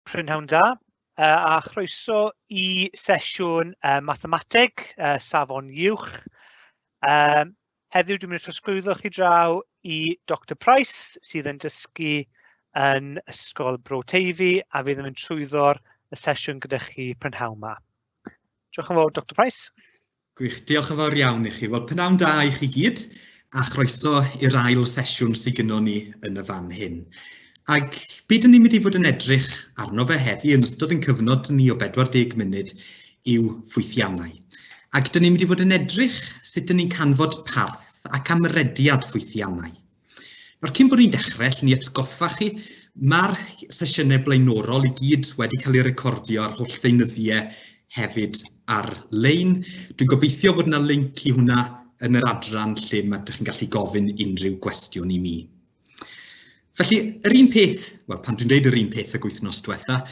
Prynhawn da, a chroeso i sesiwn mathemateg safon uwch. Heddiw dwi'n mynd i trosglwyddo chi draw i Doctor Price sydd yn dysgu yn Ysgol Bro Teifi a fydd yn mynd trwyddo'r y sesiwn gyda chi prynhawn 'ma. Diolch yn fawr, Doctor Price. Gwych, diolch yn fawr iawn i chi. Wel, pnawn da i chi gyd, a chroeso i'r ail sesiwn sydd gynnon ni yn y fan hyn. Ac be dyn ni'n mynd i fod yn edrych arno fe heddi yn ystod ein cyfnod ni o 40 munud yw ffwythiannau. Ac dyn ni'n mynd i fod yn edrych sut dyn ni'n canfod parth ac amrediad ffwythiannau. Nawr, cyn bod ni'n dechrau, allwn ni atgoffa chi, mae'r sesiynau blaenorol i gyd wedi cael eu recordio a'r holl ddeunyddiau hefyd ar-lein. Dwi'n gobeithio fod yna link i hwnna yn yr adran lle mae ydych chi'n gallu gofyn unrhyw gwestiwn i mi. Felly, yr un peth, wel, pan dwi'n dweud yr un peth ag wythnos diwetha,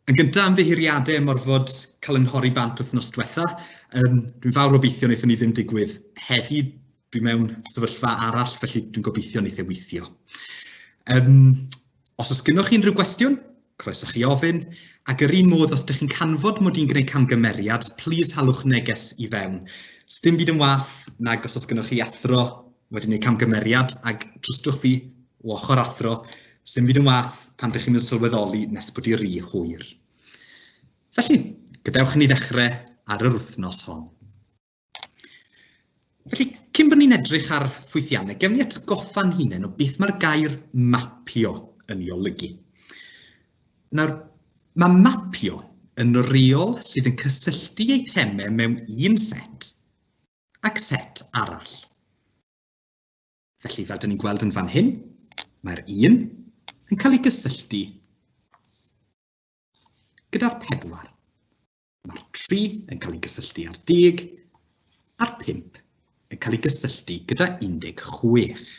yn gyntaf ymddiheuriadau am orfod cael yn nhorri bant wythnos diwetha. Dwi'n fawr obeithio wnaethon ni ddim digwydd heddi. Dwi mewn sefyllfa arall, felly dwi'n gobeithio wneith e weithio. Os oes gynnoch chi unrhyw gwestiwn, croeso chi ofyn, ac yr un modd os ydych chi'n canfod mod i'n gwneud camgymeriad, plîs halwch neges i fewn. Sdim byd yn wath nag os oes gynnoch chi athro wedi gwneud camgymeriad, ac trwstwch fi, o ochr athro, sdim byd yn wath pan dych chi'n mynd sylweddoli nes bod i rhy hwyr. Felly, gadewch i ni ddechrau ar yr wythnos hon. Felly, cyn bod ni'n edrych ar ffwythiannau, gewn ni atgoffa'n hunain o beth mae'r gair mapio yn ei olygu. Nawr, mae mapio yn reol sydd yn cysylltu eitemau mewn un set ac set arall. Felly, fel dyn ni'n gweld yn fan hyn, mae'r un yn cael ei gysylltu gyda'r 4. Mae'r 3 yn cael ei gysylltu â'r 10 a'r 5 yn cael ei gysylltu gyda 16.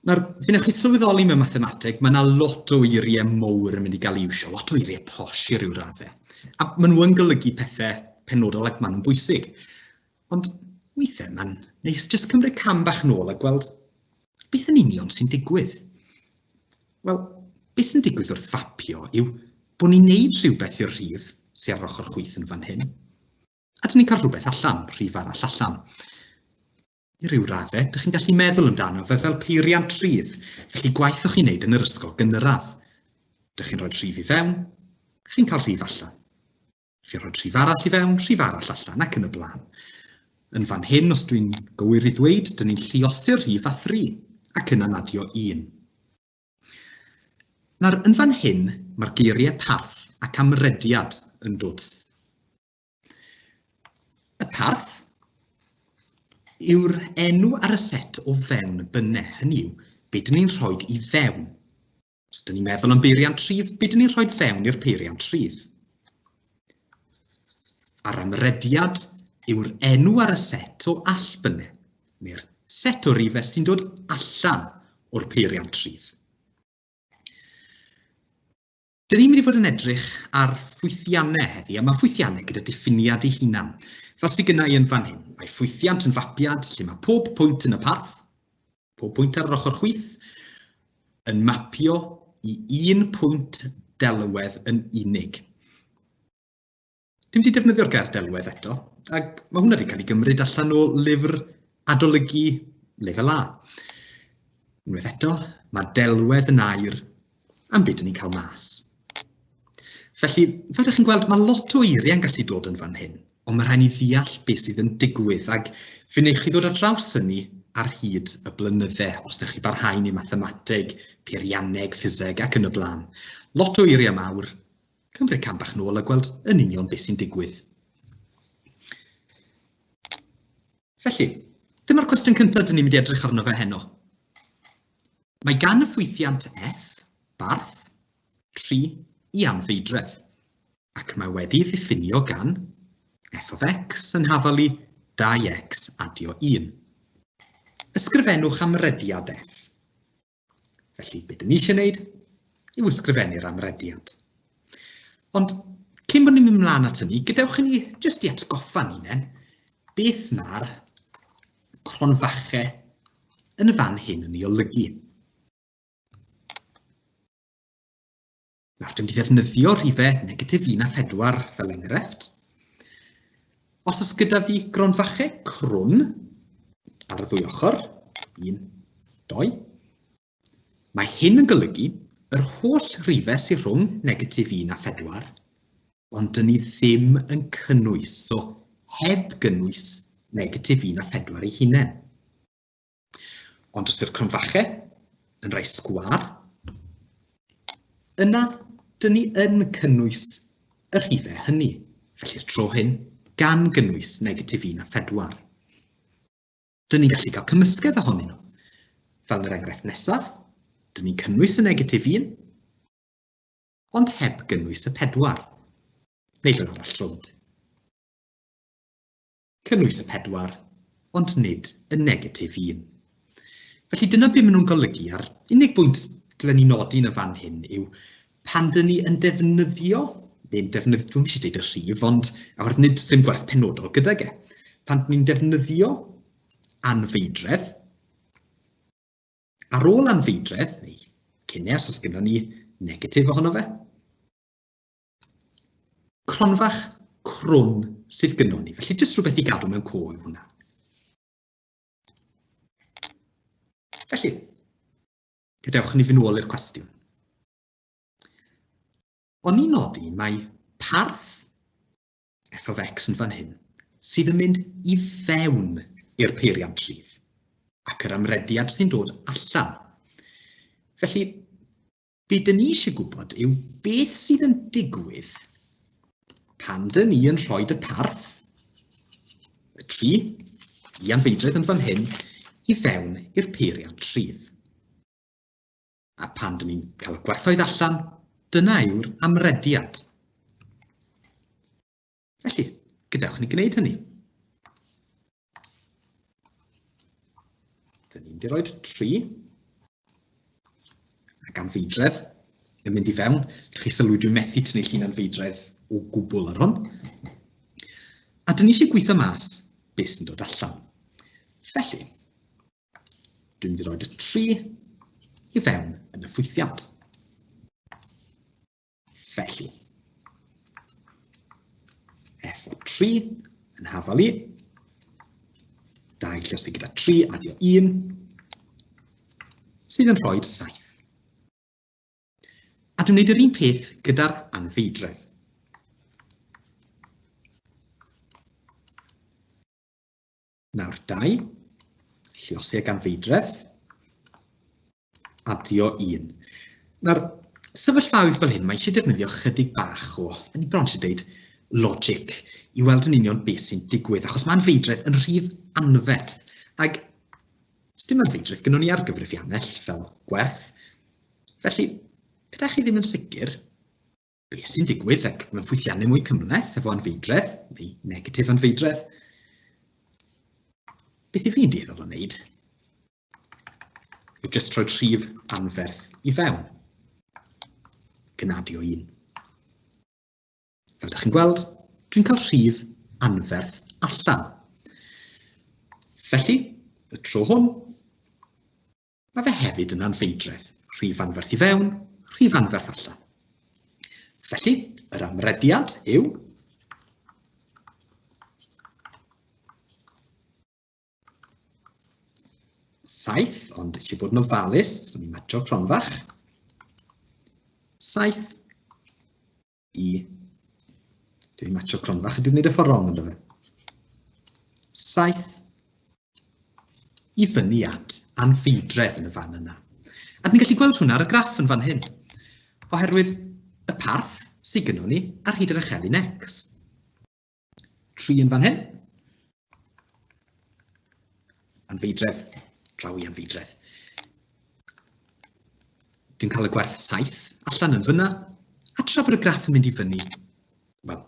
Nawr, fe wnewch chi sylweddoli mewn mathemateg, mae yna lot o eiriau mowr yn mynd i gael ei iwsio, lot o eiriau posh i ryw raddau. A maen nhw yn golygu pethau penodol ac maen nhw'n bwysig. Ond weithiau mae'n neis jyst cymryd cam bach nôl a gweld beth yn union sy'n digwydd. Wel, beth sy'n digwydd wrth fapio yw bod ni'n neud rhywbeth i'r rhif sy'n ar ochr chwith yn fan hyn, a dyn ni'n cael rhywbeth allan, rhif arall allan. I ryw raddau, dych chi'n gallu meddwl amdano fe fel peiriant rhif, felly gwaith o'ch chi'n neud yn yr ysgol gynradd. Dych chi'n rhoi rhif i fewn, chi'n cael rhif allan. Chi'n rhoi rhif arall i fewn, rhif arall allan, ac yn y blaen. Yn fan hyn, os dwi'n gywir i ddweud, dyn ni'n lluosi'r rhif â thri, ac yna'n adio un. Nawr, yn fan hyn, mae'r geiriau parth ac amrediad yn dod. Y parth yw'r enw ar y set o fewn y bynne, hynny yw, be dyn ni'n rhoi i fewn. Os dyn ni'n meddwl am beiriant rhif, be dyn ni'n rhoi fewn i'r peiriant rhif? A'r amrediad yw'r enw ar y set o allbynnau, neu'r set o rifau sy'n dod allan o'r peiriant rhif. Dyn ni'n mynd i fod yn edrych ar ffwythiannau heddi, a mae ffwythiannau gyda diffiniad ei hunan. Fel sydd gyda i yn fan hyn, mae ffwythiant yn fapiad lle mae pob pwynt yn y parth, pob pwynt ar yr ochr chwith, yn mapio i un pwynt delwedd yn unig. Dim wedi defnyddio'r gair delwedd eto, ac mae hwnna wedi cael ei gymryd allan o lyfr adolygu lefel A. Unwaith eto, mae delwedd yn air am beth ni'n cael mas. Felly, fel ydych chi'n gweld, mae lot o eiriau yn gallu dod yn fan hyn, ond mae rhaid ni ddeall beth sydd yn digwydd, ac fe wnewch chi ddod ar draws hynny ar hyd y blynydde, os ydych chi barhau neu mathemateg, peirianneg, ffiseg ac yn y blaen. Lot o eiriau mawr, cymryd cam bach nôl a gweld yn union beth sy'n digwydd. Felly, dyma'r cwestiwn cyntaf dyn ni'n mynd i edrych arno fe heno. Mae gan y ffwythiant F barth 3 i anfeidredd, ac mae wedi'i ddiffinio gan f of x yn hafal i 2x adio 1. Ysgrifennwch amrediad f. Felly, beth dyn ni eisiau gwneud yw ysgrifennu'r amrediad. Ond cyn bod ni'n mynd mlaen at hynny, gadewch i ni jyst i atgoffa'n hunain beth mae'r cronfachau yn y fan hyn yn ei olygu. Nawr, dwi'n mynd i ddefnyddio rhifau negatif 1 a 4 fel enghraifft. Os oes gyda fi gronfachau crwn ar y ddwy ochr, 1, 2, mae hyn yn golygu yr holl rifau sydd rhwng negatif 1 a 4, ond dyn ni ddim yn cynnwys, so heb gynnwys negatif 1 a 4 ei hunain. Ond os yw'r cronfachau yn rhai sgwâr, yna dyn ni yn cynnwys y rhifau hynny. Felly'r tro hyn, gan gynnwys negatif 1 a 4. Dyn ni'n gallu cael cymysgedd ohonyn nhw. Fel yn yr enghraifft nesaf, dyn ni'n cynnwys y negatif 1, ond heb gynnwys y 4, neu fel arall rownd. Cynnwys y pedwar, ond nid y negatif un. Felly dyna be maen nhw'n golygu, a'r unig bwynt dylen ni nodi yn y fan hyn yw pan dyn ni yn defnyddio, neu'n defnyddio, dwi'm eisiau dweud y rhif, ond oherwydd nid dim gwerth penodol gydag e, pan dyn ni'n defnyddio anfeidredd, ar ôl anfeidredd, neu cyn e os oes gynnon ni negatif ohono fe, Cronfach crwn sydd gynnon ni, felly jyst rhywbeth i gadw mewn co yw hwnna. Felly, gadewch ni fynd ôl i'r cwestiwn. O'n i'n nodi mai parth f of x yn fan hyn sydd yn mynd i fewn i'r peiriant rhif ac yr amrediad sy'n dod allan. Felly, Be dyn ni eisiau gwybod yw beth sydd yn digwydd pan dyn ni yn rhoi y parth, y 3, i anfeidredd yn fan hyn, i fewn i'r peiriant rhif. A pan dyn ni'n cael y gwerthoedd allan, dyna yw'r amrediad. Felly, gadewch ni gwneud hynny. Dyn ni'n mynd i roi 3 ac anfeidredd yn mynd i fewn. Dych chi sylwi dwi'n methu tynnu llun anfeidredd o gwbl ar hwn. A dyn ni eisiau gweithio mas beth sy'n dod allan. Felly, dwi'n mynd i roi y 3 i fewn yn y ffwythiant. Felly, f o 3 yn hafal i, 2 lluosi gyda 3 adio 1, sydd yn rhoi 7. A dwi'n gwneud yr un peth gyda'r anfeidredd. Nawr 2, lluosi ag anfeidredd, adio 1. Nawr, sefyllfaoedd fel hyn, mae eisiau defnyddio chydig bach o, yn i bron eisiau dweud, logic i weld yn union beth sy'n digwydd, achos mae anfeidredd yn rhif anferth, ac dim anfeidredd gynnon ni ar gyfrifiannell fel gwerth. Felly, petai chi ddim yn sicr, beth sy'n digwydd ac mewn ffwythiannau mwy cymhleth efo anfeidredd, neu negatif anfeidredd, beth i fi'n dueddol o wneud yw jyst rhoi rhif anferth i fewn, cynadio un. Fel ydych chi'n gweld, dwi'n cael rhif anferth allan. Felly, y tro hwn, Mae fe hefyd yn anfeidredd, rhif anferth i fewn, rhif anferth allan. Felly, yr amrediad yw 7, ond eisiau bod yn ofalus, so ni'n matro cronfach. 7 i... Dwi'n matcho cronfach, dwi'n gwneud y ffordd wrong ynddo fe. 7 i fyny at anfeidredd yn y fan yna. A ni'n gallu gweld hwnna ar y graff yn fan hyn, oherwydd y parth sydd gynnon ni ar hyd yr echelin X. 3 yn fan hyn. Anfeidredd, draw i anfeidredd. Dwi'n cael y gwerth 7 allan yn fyna, a tra bod y graff yn mynd i fyny, wel,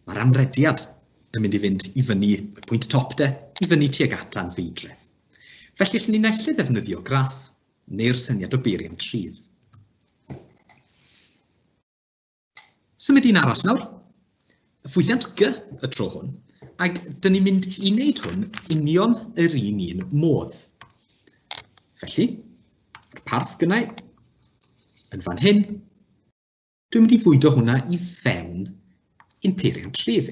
mae'r amrediad yn mynd i fynd i fyny, y pwynt top de, i fyny tuag at anfeidredd. Felly, allwn ni naill ai ddefnyddio graff neu'r syniad o beiriant rhif. Symud un arall nawr. Y ffwythiant G y tro hwn, ac dyn ni'n mynd i wneud hwn union yr un un modd. Felly, mae'r parth gynnau yn fan hyn. Dwi'n mynd i fwydo hwnna i fewn i'n peiriant rhif.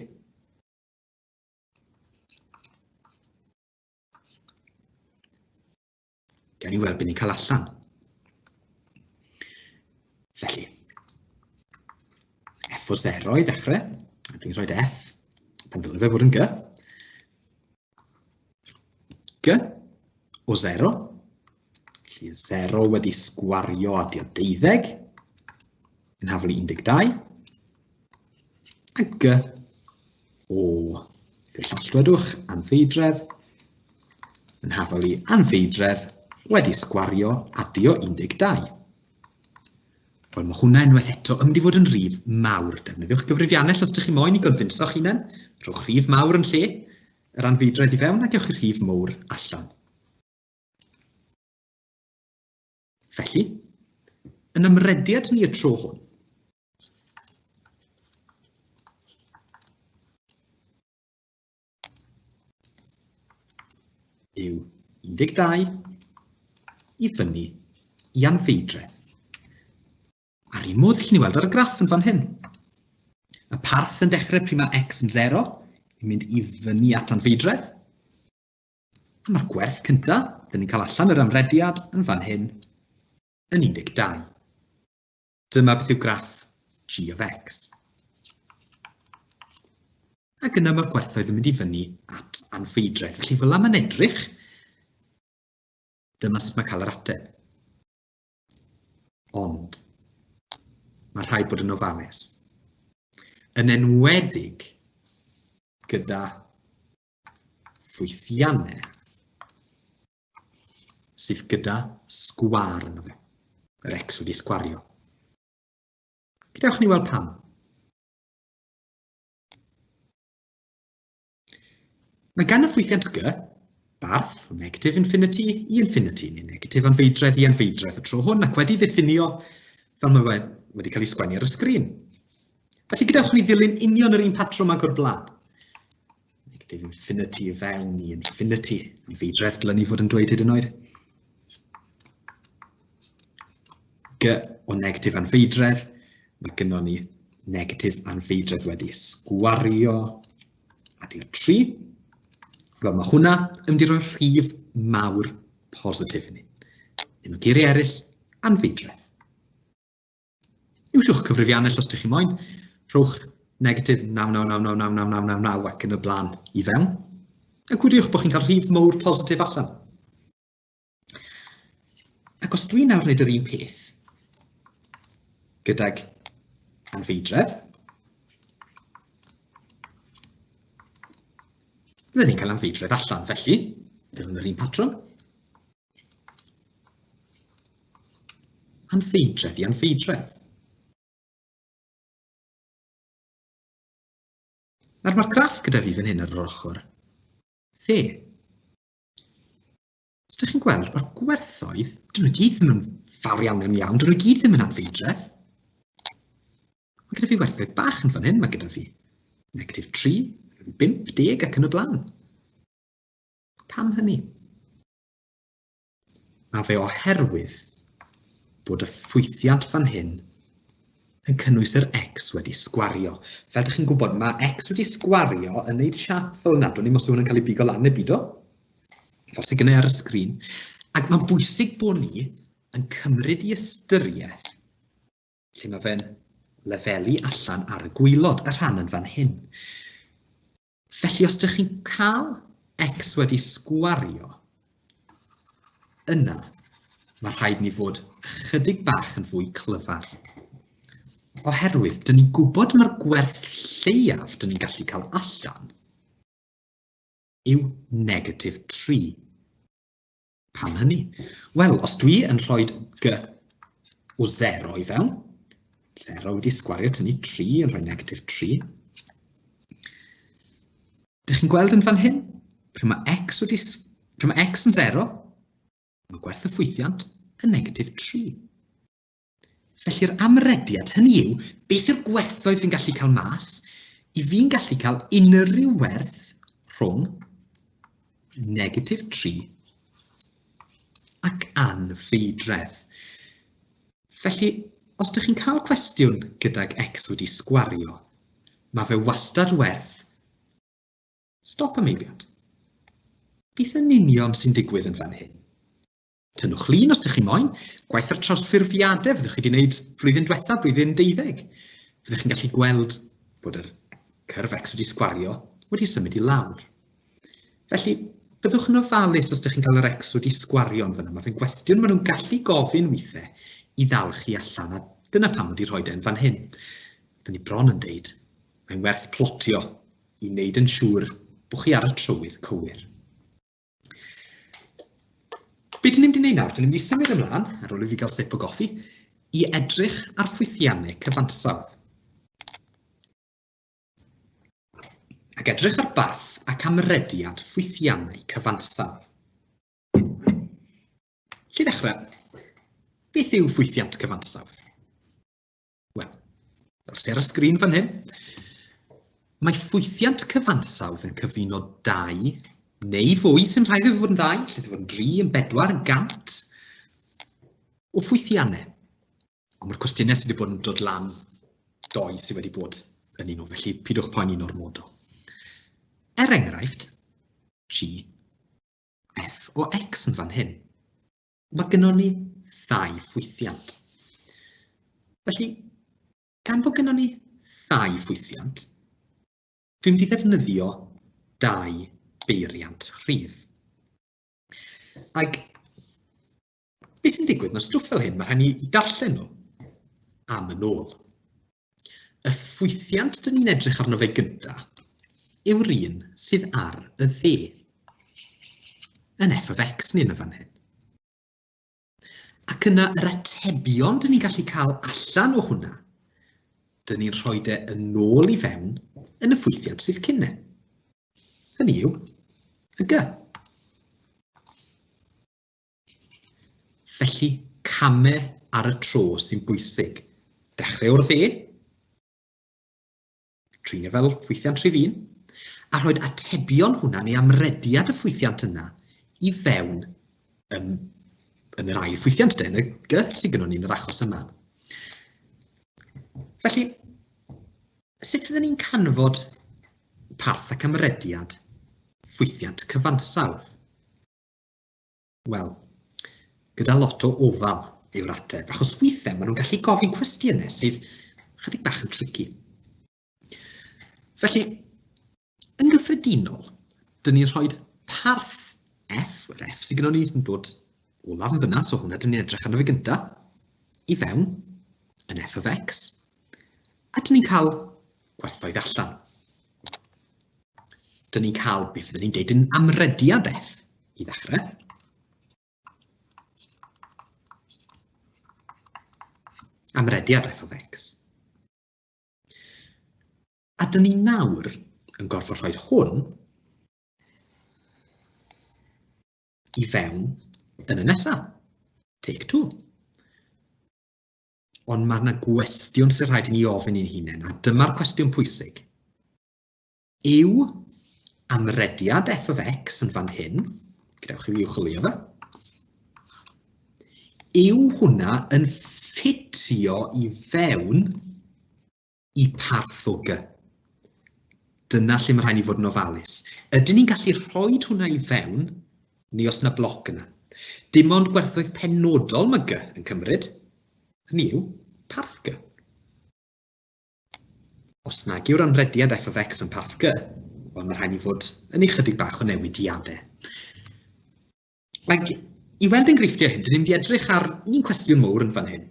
Gawn ni weld beth ni'n cael allan. Felly, f o 0 i ddechrau, a dwi'n rhoi f pan ddylai fe fod yn g. G o 0, felly 0 wedi sgwario a dio 12, yn haflu 12, a G o ddull allwedwch anfeidredd, yn hafal i anfeidredd wedi sgwario adio 12. Wel, mae hwnna unwaith eto yn mynd i fod yn rif mawr. Defnyddiwch gyfrifiannell os ydych chi moyn i gonfinso'ch hunain. Rhowch rhif mawr yn lle yr anfeidredd i fewn a gewch chi rhif mowr allan. Felly, yn ymrediad ni y tro hwn, yw 12 i fyny i anfeidredd. A'r un modd chi'n ei weld ar y graff yn fan hyn. Y parth yn dechrau pryd mae x yn 0, yn mynd i fyny at anfeidredd. A mae'r gwerth cyntaf, dyn ni'n cael allan yr amrediad yn fan hyn, yn 12. Dyma beth yw graff g of x. Ac yna mae'r gwerthoedd yn mynd i fyny at anffeidredd. Felly fel mae'n edrych, dyma sut mae cael yr ateb. Ond, mae rhaid bod yn ofalus. Yn enwedig gyda ffwythiannau sydd gyda sgwâr yno fe. Yr X wedi sgwario. Gadewch ni weld pam. Mae gan y ffwythiant G barth o negatif infinity i infinity, neu negatif anfeidredd i anfeidredd y tro hwn, ac wedi ddiffinio fel mae wedi cael ei sgwennu ar y sgrin. Felly gadewch ni ddilyn union yr un patrwm ag o'r blaen. Negatif infinity i fewn i infinity. Yn feidredd dylen ni fod yn dweud hyd yn oed. G o negatif anfeidredd. Mae gynnon ni negatif anfeidredd wedi sgwario. A di'r 3. Wel, mae hwnna yn mynd i roi rhif mawr positif i ni. Neu mewn geiriau eraill, anfeidredd. Iwsiwch cyfrifiannell os ydych chi moyn. Rhowch negatif 9999999 ac yn y blaen i fewn. A gwiriwch bod chi'n cael rhif mowr positif allan. Ac os dwi'n nawr wneud yr un peth gydag anfeidredd, fydden ni'n cael anfeidredd allan. Felly, dilyn yr un patrwm, Anffeidredd i anffeidredd. Nawr mae'r graff gyda fi fan hyn ar yr ochr dde. Os ydych chi'n gweld, mae'r gwerthoedd, dyn nhw gyd ddim yn fawr iawn iawn iawn, dyn nhw gyd ddim yn anfeidredd. Mae gyda fi werthoedd bach yn fan hyn, mae gyda fi negatif 3, 5, 10 ac yn y blaen. Pam hynny? Mae fe oherwydd bod y ffwythiant fan hyn yn cynnwys yr x wedi sgwario. Fel dych chi'n gwybod, mae x wedi sgwario yn neud siap fel yna. Do'n i'm os yw hwn yn cael ei bigo lan neu bido, fel sydd gynnau ar y sgrin. Ac mae'n bwysig bod ni yn cymryd i ystyriaeth lle mae fe'n lefelu allan ar y gwaelod, y rhan yn fan hyn. Felly os dych chi'n cael x wedi sgwario, yna mae rhaid ni fod ychydig bach yn fwy clyfar. Oherwydd, dyn ni'n gwybod mae'r gwerth lleiaf dyn ni'n gallu cael allan yw negatif 3. Pam hynny? Wel, os dwi yn rhoi g o 0 i fewn, 0 wedi sgwario tynnu 3 yn rhoi negatif 3. Dych chi'n gweld yn fan hyn? Pryd mae x, wedi, pryd mae x yn 0, mae gwerth y ffwythiant yn negatif 3. Felly'r amrediad, hynny yw, beth yw'r gwerthoedd fi'n gallu cael mas? I fi'n gallu cael unrhyw werth rhwng negatif 3 ac anfeidredd. Felly, os dych chi'n cael cwestiwn gydag x wedi sgwario, mae fe wastad werth stop am eiliad. Beth yn union sy'n digwydd yn fan hyn? Tynnwch lun os ydych chi moyn, gwaith ar trawsffurfiadau fyddwch chi wedi gwneud flwyddyn diwetha, blwyddyn deuddeg. Fyddwch chi'n gallu gweld bod yr cyrf X wedi sgwario wedi symud i lawr. Felly, byddwch yn ofalus os ydych chi'n cael yr X wedi sgwario yn fyna. Mae fe'n gwestiwn maen nhw'n gallu gofyn weithiau i ddal chi allan, a dyna pam wedi rhoi e'n fan hyn. Byddwn ni bron yn deud, mae'n werth plotio i wneud yn siŵr bod chi ar y trywydd cywir. Be dyn ni'n mynd i wneud nawr? Dyn ni'n mynd i symud ymlaen, ar ôl i fi gael sip o goffi, i edrych ar ffwythiannau cyfansawdd. Ac edrych ar barth ac amrediad ffwythiannau cyfansawdd. Felly ddechrau, beth yw ffwythiant cyfansawdd? Wel, fel sy'n ar y sgrin fan hyn, mae ffwythiant cyfansawdd yn cyfuno dau neu fwy, sy'n rhaid iddo fod yn ddau, lle fod yn dri, yn bedwar, yn gant, o ffwythiannau. Ond mae'r cwestiynau sydd wedi bod yn dod lan doi sydd wedi bod yn un o, felly pidwch poeni'n ormodol. Er enghraifft, G, F o X yn fan hyn. Mae gynnon ni ddau ffwythiant. Felly, gan fod gynnon ni ddau ffwythiant, dwi'n mynd i ddefnyddio dau beiriant rhif. Ac Be sy'n digwydd, mae stwff fel hyn, mae rhaid ni i darllen nhw am yn ôl. Y ffwythiant dyn ni'n edrych arno fe gynta yw'r un sydd ar y dde. Yn f of x ni yn y fan hyn. Ac yna yr atebion dyn ni'n gallu cael allan o hwnna, dyn ni'n rhoi de yn ôl i fewn yn y ffwythiant sydd cyn e. Hynny yw, y g. Felly, camau ar y tro sy'n bwysig. Dechrau o'r dde, trin e fel ffwythiant rhif un, a rhoi atebion hwnna neu amrediad y ffwythiant yna i fewn yn, yn yr ail ffwythiant de, yn y G sydd gynnon ni yn yr achos yma. Felly, sut fydden ni'n canfod parth ac amrediad ffwythiant cyfansawdd? Wel, gyda lot o ofal yw'r ateb, achos weithiau maen nhw'n gallu gofyn cwestiynau sydd chydig bach yn tricky. Felly, yn gyffredinol, dyn ni'n rhoi parth F, yr F sydd gyda ni sy'n dod olaf yn fyna, so hwnna dyn ni'n edrych arno fe gyntaf, i fewn yn F of X, a dyn ni'n cael gwerthoedd allan. Dyn ni'n cael beth fydden ni'n deud yn amrediad F i ddechrau. Amrediad f of x. A dyn ni nawr yn gorfod rhoi hwn i fewn yn y nesaf. Take two. Ond mae yna gwestiwn sy'n rhaid i ni ofyn i'n hunain, a dyma'r cwestiwn pwysig. Yw amrediad f of x yn fan hyn, gadewch i fi uwcholeuo fe, yw hwnna yn ffitio i fewn i parth o G? Dyna lle mae rhaid ni fod yn ofalus. Ydyn ni'n gallu rhoi hwnna i fewn, neu os yna bloc yna? Dim ond gwerthoedd penodol mae G yn cymryd, hynny yw, parth G. Os nag yw'r anrediad f of x yn parth G, wel mae rhaid ni fod yn ychydig bach o newidiadau. Ac i weld enghreifftiau hyn, dyn ni'n mynd i edrych ar un cwestiwn mowr yn fan hyn.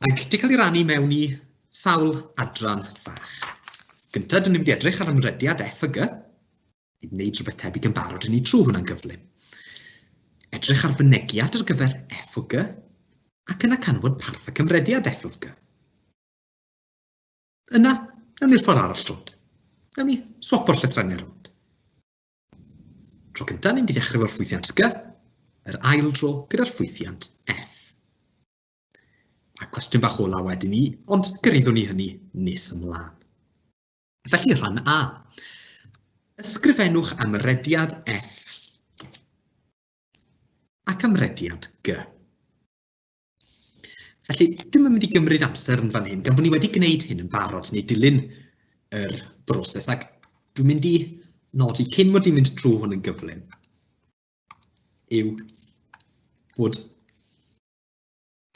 Ac di cael ei rannu mewn i sawl adran fach. Gyntaf, dyn ni'n mynd i edrych ar amrediad f a g, i wneud rhywbeth tebyg yn barod i ni trwy hwnna'n gyflym. Edrych ar fynegiad ar gyfer f o g, ac yna canfod parth y cymrediad f of g. Yna, nawn ni'r ffordd arall rownd. Nawn ni swapo'r llythrennau rownd. Tro cyntaf, ni'n mynd i ddechrau efo'r ffwythiant G, yr ail dro gyda'r ffwythiant F. A cwestiwn bach ola wedyn ni, ond gyrraeddwn ni hynny nes ymlaen. Felly, rhan A. Ysgrifennwch am rediad F ac amrediad G. Felly, dwi'm yn mynd i gymryd amser yn fan hyn, gan bod ni wedi gwneud hyn yn barod, neu dilyn yr broses, ac dwi'n mynd i nodi cyn mod i'n mynd trwy hwn yn gyflym, yw bod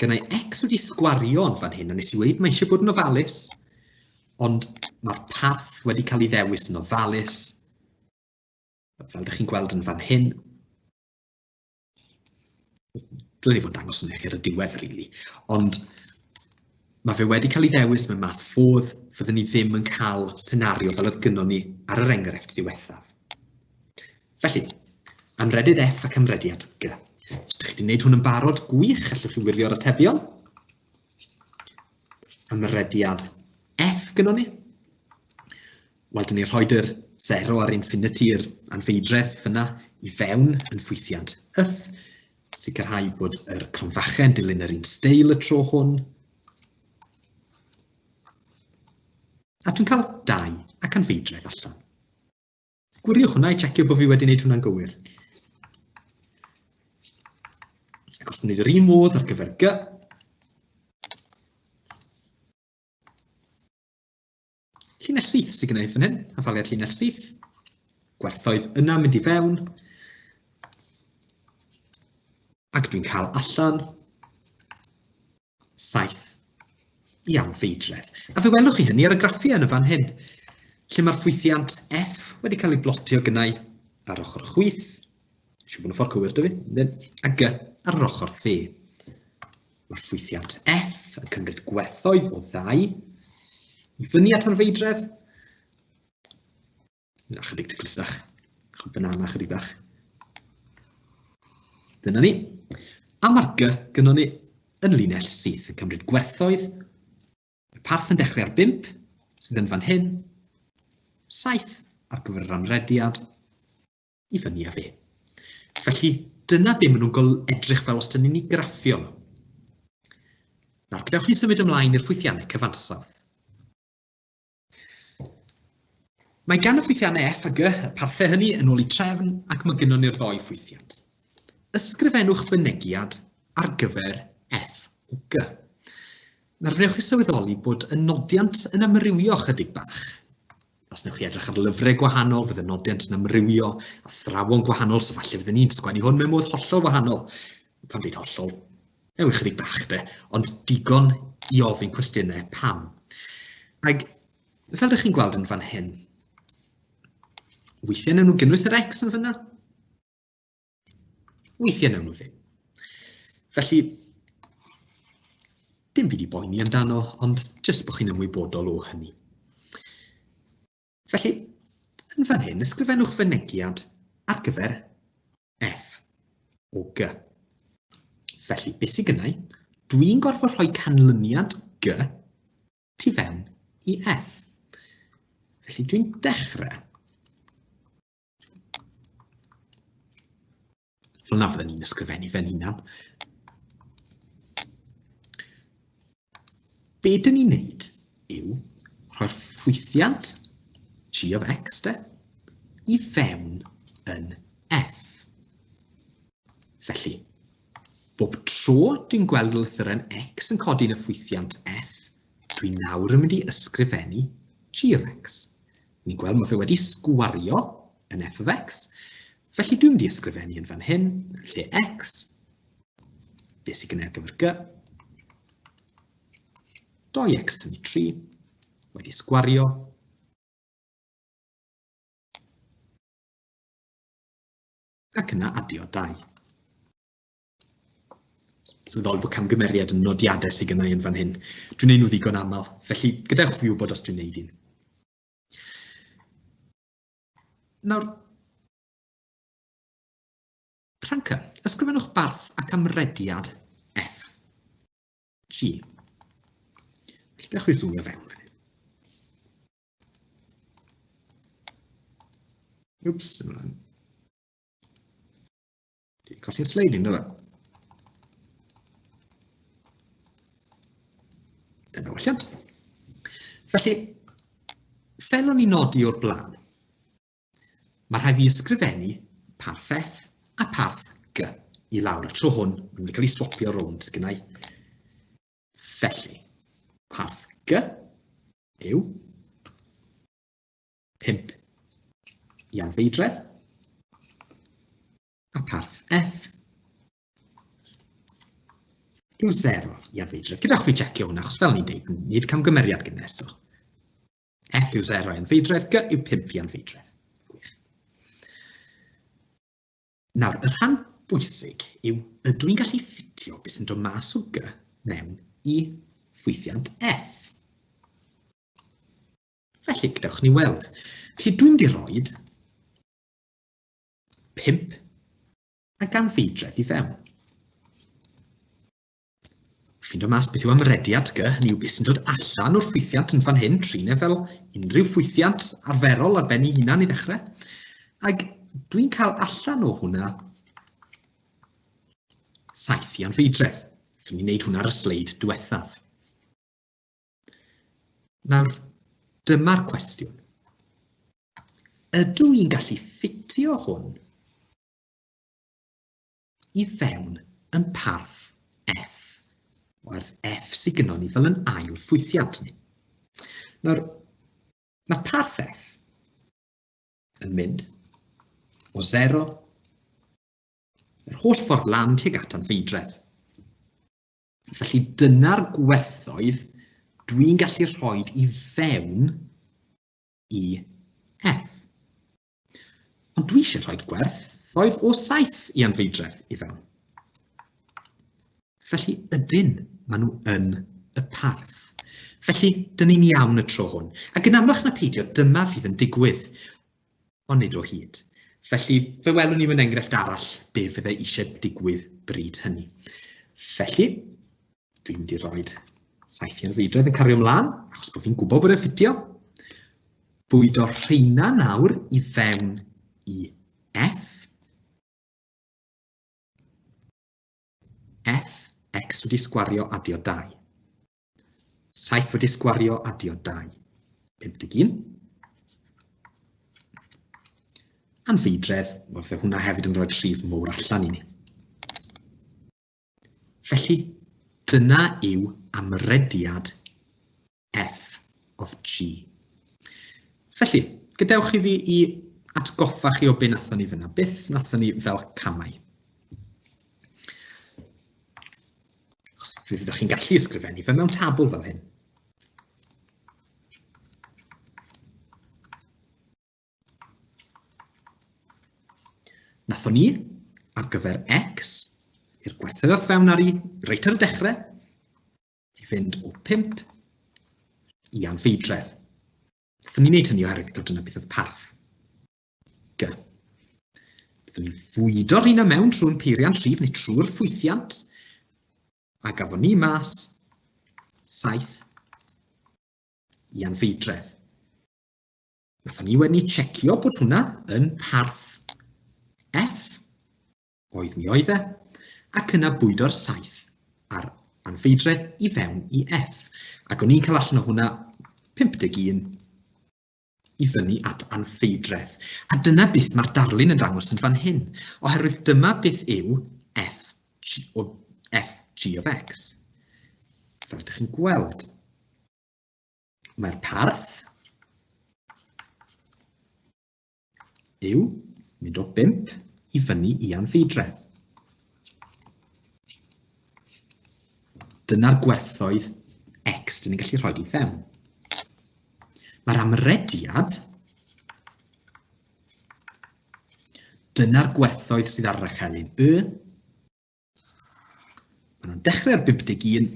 gennau x wedi sgwario yn fan hyn, a nes i weud mae eisiau bod yn ofalus, ond mae'r parth wedi cael ei ddewis yn ofalus, fel ydych chi'n gweld yn fan hyn. Dylen ni fod yn dangos yn eich ar y diwedd, really. Ond mae fe wedi cael ei ddewis mewn math fodd, fyddwn ni ddim yn cael senario fel oedd gynnon ni ar yr enghraifft ddiwethaf. Felly, amrediad F ac amrediad G. Os ydych chi wedi gwneud hwn yn barod, gwych, allwch chi wirio'r atebion. Amrediad F gynnon ni. Wel, dyn ni'n rhoi yr 0 a'r infinity, yr anfeidredd fyna, i fewn yn ffwythiant F. Sicrhau bod yr cromfachau yn dilyn yr un steil y tro hwn. A dwi'n cael 2 ac anfeidredd allan. Gwiriwch hwnna i checio bod fi wedi gwneud hwnna'n gywir. Ac os dwi'n gwneud yr un modd ar gyfer G, llinell syth sydd gennau fan hyn, hafaliad llinell syth, gwerthoedd yna mynd i fewn, ac dwi'n cael allan 7 i anfeidredd. A fe welwch chi hynny ar y graffiau yn y fan hyn, lle mae'r ffwythiant F wedi cael ei blotio gynnau ar ochr chwith, siŵr bod y ffordd cywir dy fi, a G ar yr ochr dde. Mae'r ffwythiant F yn cymryd gwerthoedd o ddau i fyny at anfeidredd, Ychydig taclusach. Banana chydig bach. Dyna ni. A mae'r G gynnon ni yn linell syth yn cymryd gwerthoedd. Y parth yn dechrau ar 5, sydd yn fan hyn. 7 ar gyfer yr amrediad i fyny â fe. Felly, dyna be maen nhw'n edrych fel os dyn ni'n ei graffio nhw. Nawr, gadewch ni symud ymlaen i'r ffwythiannau cyfansawdd. Mae gan y ffwythiannau F a G y parthau hynny yn ôl eu trefn ac mae gynnon ni'r ddou ffwythiant. Ysgrifennwch fynegiad ar gyfer F o G. Nawr wnewch chi sylweddoli bod y nodiant yn amrywio chydig bach. Os wnewch chi edrych ar lyfrau gwahanol, fydd y nodiant yn amrywio, athrawon gwahanol, so falle fydden ni'n sgwennu hwn mewn modd hollol wahanol. Pan dweud hollol, newid chydig bach de, ond digon i ofyn cwestiynau pam. Ac fel ydych chi'n gweld yn fan hyn, weithiau newn nhw gynnwys yr X yn fyna, weithiau newn nhw ddim. Felly, dim byd i boeni amdano, ond jyst bod chi'n ymwybodol o hynny. Felly, yn fan hyn, ysgrifennwch fynegiad ar gyfer F o G. Felly, beth sydd gynnau? Dwi'n gorfod rhoi canlyniad G tu fewn i F. Felly dwi'n dechrau. Fel na fydden ni'n ysgrifennu fe'n hunan. Be dyn ni'n neud yw rhoi'r ffwythiant g of x de, i fewn yn f. Felly, bob tro dwi'n gweld y lythyren x yn codi yn y ffwythiant f, dwi nawr yn mynd i ysgrifennu g of x. Ni'n gweld mae fe wedi sgwario yn f of x, felly dwi'n mynd i ysgrifennu yn fan hyn, yn lle x, beth sydd gen i ar gyfer g, 2x tynnu 3, wedi sgwario, ac yna adio 2. Sylweddoli bod camgymeriad yn nodiadau sydd gennau yn fan hyn. Dwi'n neud nhw ddigon aml, felly gadewch fi wybod os dwi'n neud un. Nawr, Pranca, ysgrifennwch barth ac amrediad F. G. Felly, gadewch fi zoomio fewn fan hyn. Wps, ymlaen. Dwi'n colli'n sleid i'n dod. Dyna welliant. Felly, fel o'n i'n nodi o'r blaen, mae rhaid fi ysgrifennu parth F a parth G i lawr. Y tro hwn, mae'n mynd i cael ei swapio rownd gynnau. Felly, parth G yw 5 i anfeidredd a parth F yw 0 i anfeidredd. Gadewch fi checio hwnna, achos fel ni'n deud, nid camgymeriad gynnes. So. F yw 0 i anfeidredd, G yw 5 i anfeidredd. Gwych. Nawr, y rhan bwysig yw, ydw i'n gallu ffitio beth sy'n dod mas o G mewn i ffwythiant F? Felly, gadewch ni weld. Felly, dwi'n mynd i roed 5 a ganfeidredd i fewn. Ffindo mas beth yw amrediad G, hynny yw beth sy'n dod allan o'r ffwythiant yn fan hyn, trin e fel unrhyw ffwythiant arferol ar ben ei hunan i ddechrau. Ac dwi'n cael allan o hwnna 7 i anfeidredd. Swn i'n neud hwnna ar y sleid diwethaf. Nawr, dyma'r cwestiwn. Ydw i'n gallu ffitio hwn i fewn yn parth F, oherwydd F sydd gynnon ni fel yn ail ffwythiant ni. Nawr, mae parth F yn mynd o 0 yr holl ffordd lan tuag at anfeidredd. Felly dyna'r gwerthoedd dwi'n gallu rhoi i fewn i F. Ond dwi eisiau rhoi gwerthoedd o 7 i anfeidredd i fewn. Felly ydyn, maen nhw yn y parth. Felly, dyn ni'n iawn y tro hwn. Ac yn amlach na peidio, dyma fydd yn digwydd. Ond nid o hyd. Felly, fe welwn ni mewn enghraifft arall be fydde eisiau digwydd bryd hynny. Felly, Dwi'n mynd i roed saethion feidredd yn cario ymlaen, achos bod fi'n gwybod bod e'n ffitio. Bwydo rheina nawr i fewn i F. F, X wedi sgwario adio 2. 7 wedi sgwario adio 2. 51. Anfeidredd, wel fydde hwnna hefyd yn rhoi rhif mowr allan i ni. Felly, dyna yw amrediad F of G. Felly, gadewch i fi i atgoffa chi o be nathon ni fyna. Beth nathon ni fel camau? Achos fe fyddwch chi'n gallu ysgrifennu fe mewn tabl fel hyn. Nathon ni, ar gyfer x, i'r gwerthoedd o'th fewn ar i, reit ar y dechrau, i fynd o 5 i anfeidredd. Nathon ni wneud hynny oherwydd bod dyna beth oedd parth. G. Byddwn ni fwydo'r rheina mewn trwy'n peiriant rhif neu trwy'r ffwythiant, a gafon ni mas 7 i anfeidredd. Nathon ni wedyn ni checio bod hwnna yn parth F, oedd mi oedd e, ac yna bwydo'r 7 ar anfeidredd i fewn i F. Ac o'n i'n cael allan o hwnna 51 i fyny at anfeidredd. A dyna beth mae'r darlun yn dangos yn fan hyn, oherwydd dyma beth yw F, G, o, F, G of X. Fel ydych chi'n gweld, Mae'r parth yw mynd o 5 i fyny i anfeidredd. Dyna'r gwerthoedd x dyn ni'n gallu rhoi i fewn. Mae'r amrediad, dyna'r gwerthoedd sydd ar yr echelin y, Maen nhw'n dechrau ar 51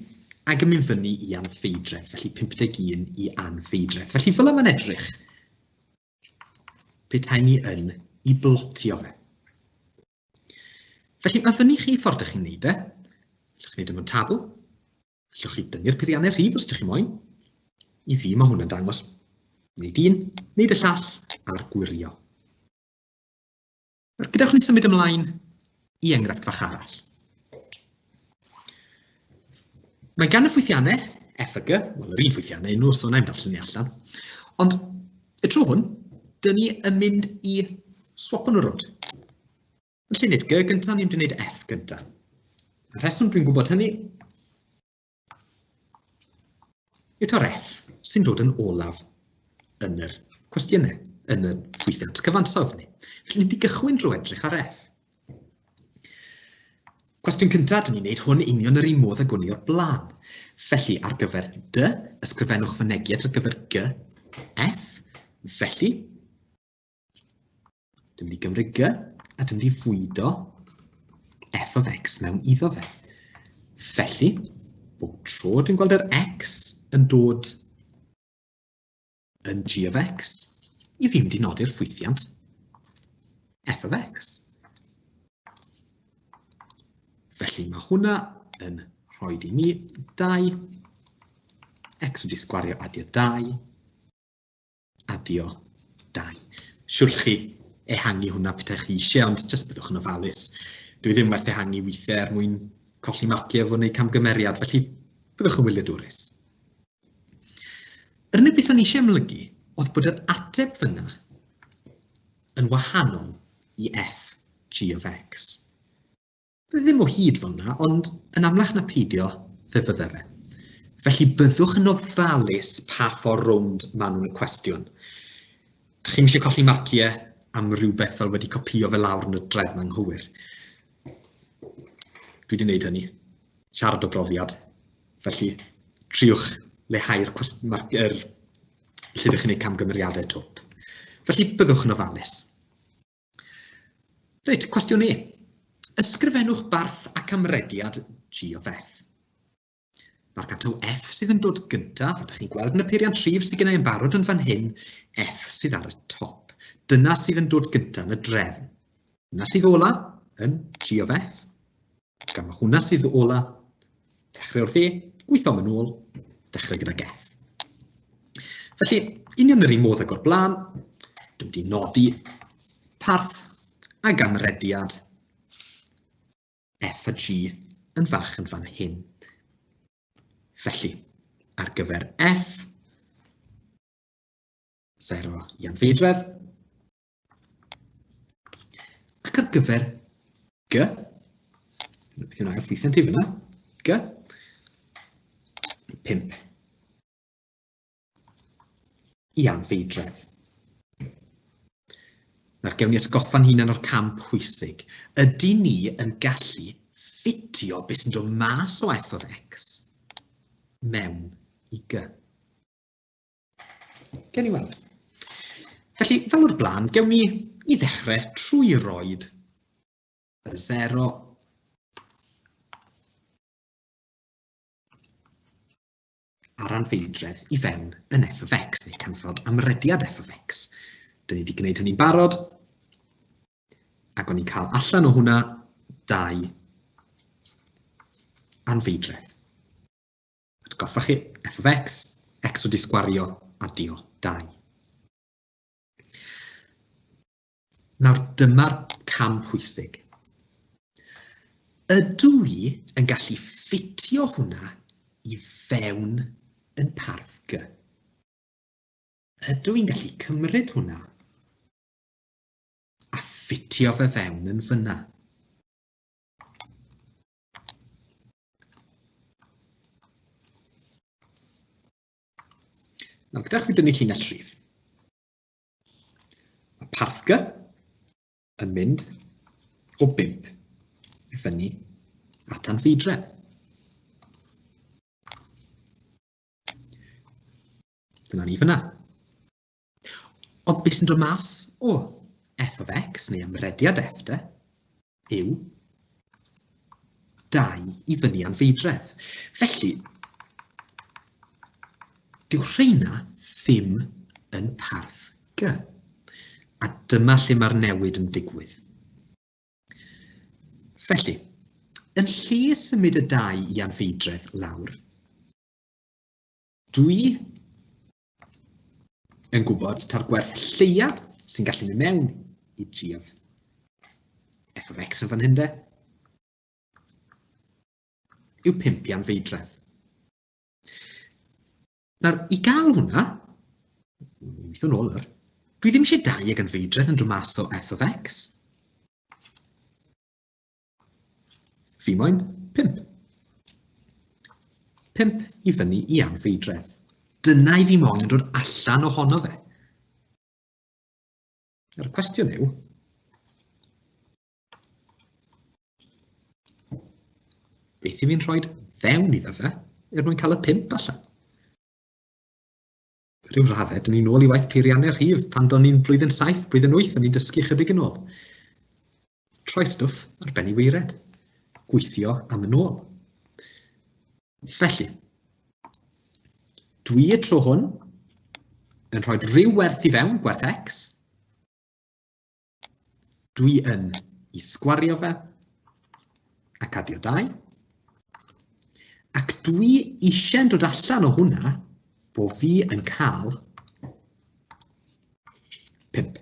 ac yn mynd fyny i anffeidredd, felly 51 i anffeidredd. Felly fel yma'n edrych petai ni yn i blotio fe. Felly mae fyny chi ffordd ydych chi'n neud e. Allwch chi wneud e mewn tabl. Allwch chi dynnu'r peiriannau rhif os ydych chi moyn. I fi mae hwn yn dangos wneud un, wneud y llall a'r gwirio. Nawr, gadewch ni symud ymlaen i enghraifft fach arall. Mae gan y ffwythiannau F a G, wel yr un ffwythiannau nhw, so wna i'm darllen ni allan. Ond y tro hwn, dyn ni yn mynd i swapo nhw rownd. Yn lle wneud G gyntaf, ni'n mynd i wneud F gyntaf. Y rheswm dwi'n gwybod hynny yw ta'r F sy'n dod yn olaf yn yr cwestiynau, yn y ffwythiant cyfansawdd ni. Felly ni'n mynd i gychwyn drwy edrych ar F. Cwestiwn cyntaf, dyn ni'n gwneud hwn union yr un modd ag o'n i o'r blaen. Felly, ar gyfer D, ysgrifennwch fynegiad ar gyfer G, F. Felly, dwi'n mynd i gymryd G a dwi'n mynd i fwydo F of X mewn iddo fe. Felly, bob tro dwi'n gweld yr X yn dod yn g of x, i fi mynd i nodi'r ffwythiant f of x. Felly mae hwnna yn rhoi i mi 2, x wedi sgwario adio 2, adio 2. Siwr chi ehangu hwnna petai chi eisiau, ond jyst byddwch yn ofalus. Dwi ddim werth ehangu weithiau er mwyn colli marciau efo wneud camgymeriad, felly byddwch yn wyliadwrus. Yr unig beth o'n i eisiau amlygu oedd bod yr ateb fyna yn wahanol i f g of x. Bydde ddim o hyd fel yna, ond yn amlach na peidio, fe fydde fe. Felly byddwch yn ofalus pa ffordd rownd maen nhw'n y cwestiwn. Dych chi'm eisiau colli marciau am rhywbeth fel wedi copïo fe lawr yn y drefn anghywir. Dwi wedi gwneud hynny. Siarad o brofiad. Felly, triwch leihau'r er, lle ydych chi'n gwneud camgymeriadau twp. Felly, byddwch yn ofalus. Reit, cwestiwn E. Ysgrifennwch barth ac amrediad G of F. Mae'r gataw F sydd yn dod gyntaf, a ydych chi'n gweld yn y peiriant rhif sydd gennau yn barod yn fan hyn, F sydd ar y top. Dyna sydd yn dod gyntaf yn y drefn. Dyna sydd ola yn G of F. Gan mae hwnna sydd ola, dechrau o'r dde, gweithio am yn ôl, dechrau gyda F. Felly, union yr un modd ag o'r blaen, dwi'n mynd i nodi parth ag amrediad F a G yn fach yn fan hyn. Felly, ar gyfer F, 0 i anfeidredd, ac ar gyfer G, beth yw'n ail ffwythiant i fyna, G, 5 i anfeidredd. Nawr gewn ni atgoffa'n hunan o'r cam pwysig. Ydy ni yn gallu ffitio beth sy'n dod mas o f of x mewn i g? Gewn ni weld. Felly, fel o'r blaen, gewn ni i ddechrau trwy roed y 0 a'r anfeidredd i fewn yn f of x, neu canfod amrediad f of x. Dyn ni wedi gwneud hynny'n barod, ac o'n i'n cael allan o hwnna 2 anfeidredd. Atgoffa chi, f of x, x wedi sgwario, adio 2. Nawr dyma'r cam pwysig. Ydw i yn gallu ffitio hwnna i fewn yn parth G? Ydw i'n gallu cymryd hwnna a ffitio fe fewn yn fyna? Nawr, gyda chwi dynnu llinell rhif. Mae parthga yn mynd o 5 i fyny at anfeidredd. Dyna ni fyna. Ond beth sy'n dod mas o f of x, neu amrediad f de, yw 2 i fyny anfeidredd. Felly, dyw rheina ddim yn parth G. A dyma lle mae'r newid yn digwydd. Felly, yn lle symud y 2 i anfeidredd lawr, dwi yn gwybod ta'r gwerth lleia sy'n gallu mynd mewn i g of f of x yn fan hyn de, yw 5 i anfeidredd. Nawr, i gael hwnna, weithio nôl yr, dwi ddim eisiau 2 ag anfeidredd yn dod mas o f of x. Fi moyn 5. 5 i fyny i anfeidredd. Dyna i fi moyn yn dod allan ohono fe. A'r cwestiwn yw, beth i fi'n rhoi fewn iddo fe er mwyn cael y 5 allan? Rhyw raddau, dyn ni'n ôl i waith peiriannau rhif pan do'n ni'n blwyddyn 7, blwyddyn 8, o'n ni'n dysgu chydig yn ôl. Troi stwff ar ben i weired. Gweithio am yn ôl. Felly, dwi y tro hwn yn rhoi rhyw werth i fewn, gwerth x. Dwi yn i sgwario fe ac adio 2. Ac dwi eisiau'n dod allan o hwnna bo fi yn cael 5.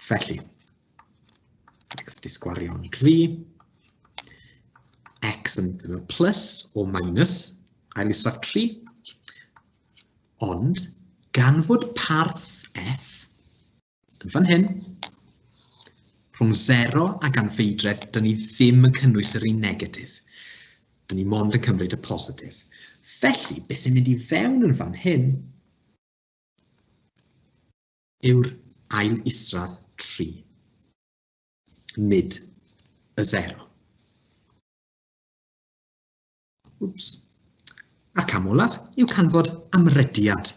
Felly, x di sgwario'n 3, x yn plus o minus ail isradd 3, Ond, gan fod parth F yn fan hyn, rhwng 0 ag anfeidredd, dyn ni ddim yn cynnwys yr un negatif. Dyn ni mond yn cymryd y positif. Felly, beth sy'n mynd i fewn yn fan hyn yw'r ail isradd 3, nid y 0. Wps. A'r cam olaf yw canfod amrediad.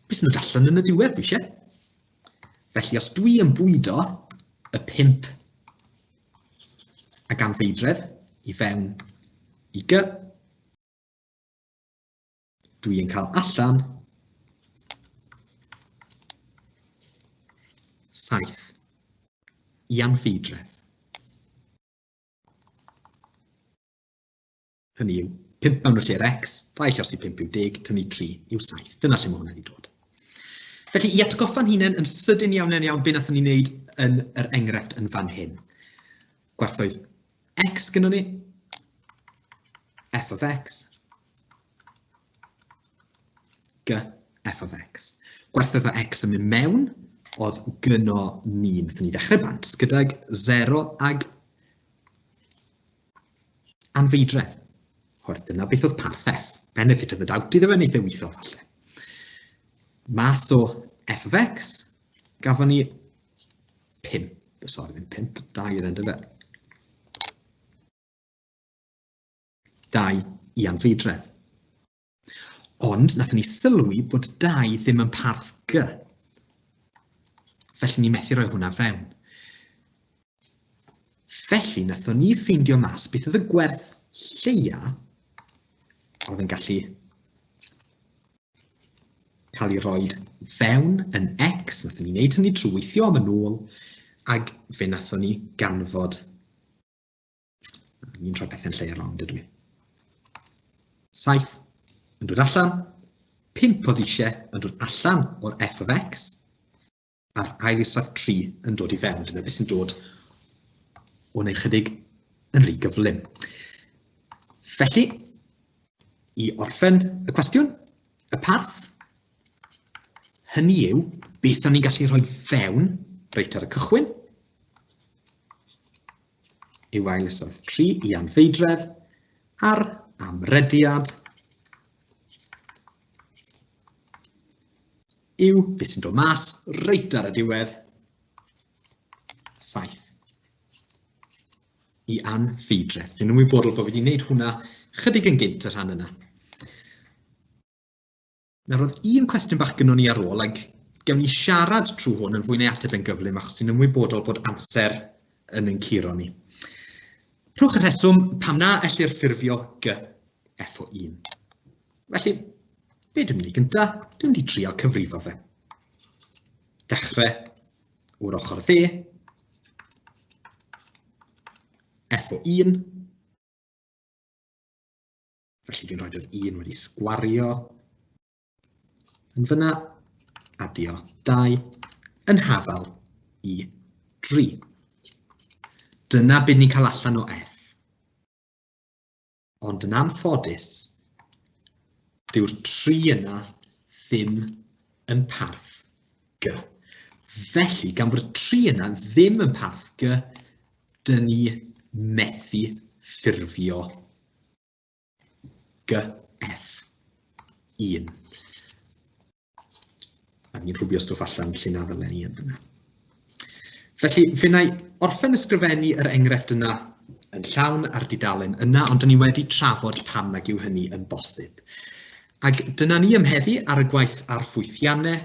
Beth sy'n dod allan yn y diwedd, dwi eisiau. Felly, os dwi yn bwydo y 5 a gan feidredd i fewn i G, dwi yn cael allan 7 i anfeidredd. Hynny yw, 5 mewn y lle'r x, 2 llosi 5 yw 10, tynnu 3 yw 7. Dyna lle mae hwnna wedi dod. Felly, i atgoffa'n hunain yn sydyn iawn iawn iawn be wnaethon ni wneud yn yr enghraifft yn fan hyn. Gwerthoedd x gynnon ni, f of x, G f of x. Gwerthoedd o x yn mynd mewn oedd gyno ni. Wnaethon ni ddechrau bant gydag 0 ag anfeidredd. Oherwydd dyna beth oedd parth f. Benefit of the doubt iddo fe, wneith e weithio falle. Mas o f of x, gafon ni 5. Sorry, ddim 5, 2 oedd e'n dyfe. 2 i anfeidredd. Ond nathon ni sylwi bod 2 ddim yn parth G. Felly ni methu rhoi hwnna fewn. Felly nathon ni ffeindio mas beth oedd y gwerth lleia oedd yn gallu cael ei roed fewn yn X. Nathon ni wneud hynny trwy weithio am yn ôl, ac fe nathon ni ganfod Ni'n rhoi pethau'n lle wrong, dydw i. 7 yn dod allan, 5 oedd eisiau yn dod allan o'r f of x, a'r ail isradd 3 yn dod i fewn. Dyna beth sy'n dod o wneud chydig yn rhy gyflym. Felly, i orffen y cwestiwn, y parth, hynny yw, beth o'n ni'n gallu rhoi fewn reit ar y cychwyn, yw ail isod 3 i anfeidredd a'r amrediad yw beth sy'n dod mas reit ar y diwedd 7 i anfeidredd. Dwi'n ymwybodol bod fi wedi gwneud hwnna chydig yn gynt y rhan yna. Nawr, oedd un cwestiwn bach gynnon ni ar ôl, ac gawn ni siarad trwy hwn yn fwy neu ateb yn gyflym, achos dwi'n ymwybodol bod amser yn ein curo ni. Rhowch y rheswm pam na ellir ffurfio G F o 1. Felly, be dwi'n mynd i gynta? Dwi'n mynd i trial cyfrifo fe. Dechrau o'r ochr dde, F o 1, Felly dwi'n rhoi yr 1 wedi sgwario yn fyna, adio 2 yn hafal i 3. Dyna beth ni'n cael allan o F. Ond yn anffodus, dyw'r 3 yna ddim yn parth G. Felly, gan bod y 3 yna ddim yn parth G, dyn ni methu ffurfio G, F, 1. A ni'n rhwbio stwff allan lle na ddylen ni yn fyna. Felly, fe wna i orffen ysgrifennu yr enghraifft yna yn llawn ar dudalen yna, ond dyn ni wedi trafod pam nag yw hynny yn bosib. Ac dyna ni am heddi ar y gwaith ar ffwythiannau,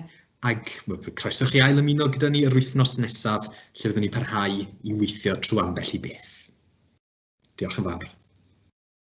ac croeso chi ail ymuno gyda ni yr wythnos nesaf, lle fyddwn ni parhau i weithio trwy ambell i beth. Diolch yn fawr.